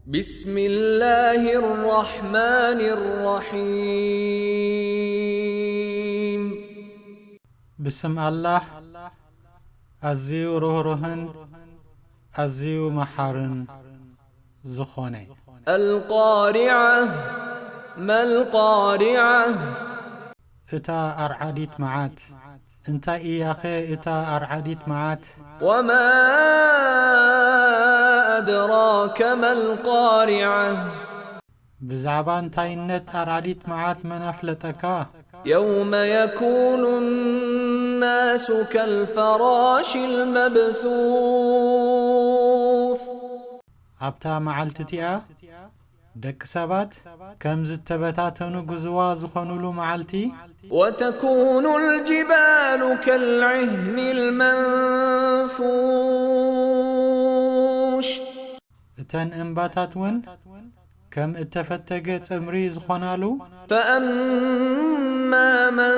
بسم الله الرحمن الرحيم. ብስም ኣላህ፣ ኣዝዩ ርህሩህን ኣዝዩ መሓርን ዝኾነ። القارعة. ما القارعة؟ እታ ኣርዓዲት መዓት። እንታይ እያኸ እታ ኣርዓዲት መዓት? وما أدراك ما القارعة. ብዛዕባ እንታይነት ኣርዓዲት መዓት መን ኣፍለጠካ? يوم يكون الناس كالفراش المبثوث. ኣብታ መዓልቲ እቲኣ ደቂ ሰባት ከም ዝተበታተኑ ግዝዋ ዝኾኑሉ መዓልቲ፣ وتكون الجبال كالعهن المنفوش. እተን እምባታት እውን ከም እተፈተገ ጸምሪ ዝኾናሉ፣ فأما من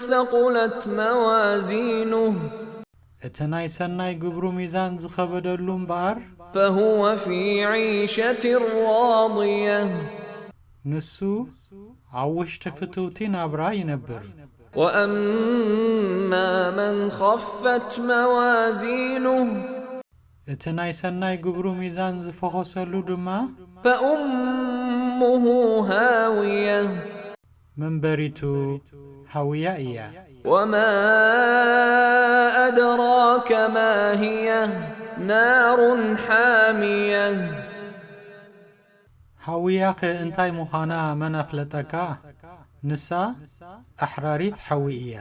ثقلت موازينه. እቲ ናይ ሰናይ ግብሩ ሚዛን ዝኸበደሉ እምበኣር፣ فهو في عيشة راضية. ንሱ ኣብ ውሽጢ ፍትውቲ ናብራ ይነብር። وأما من خفت موازينه. እቲ ናይ ሰናይ ግብሩ ሚዛን ዝፈኾሰሉ ድማ፣ فأمه هاوية. መንበሪቱ ሃውያ እያ። وما أدراك ما هي. نار حامية. ሃውያኸ እንታይ ምዃና መን ኣፍለጠካ? ንሳ ኣሕራሪት ሓዊ እያ።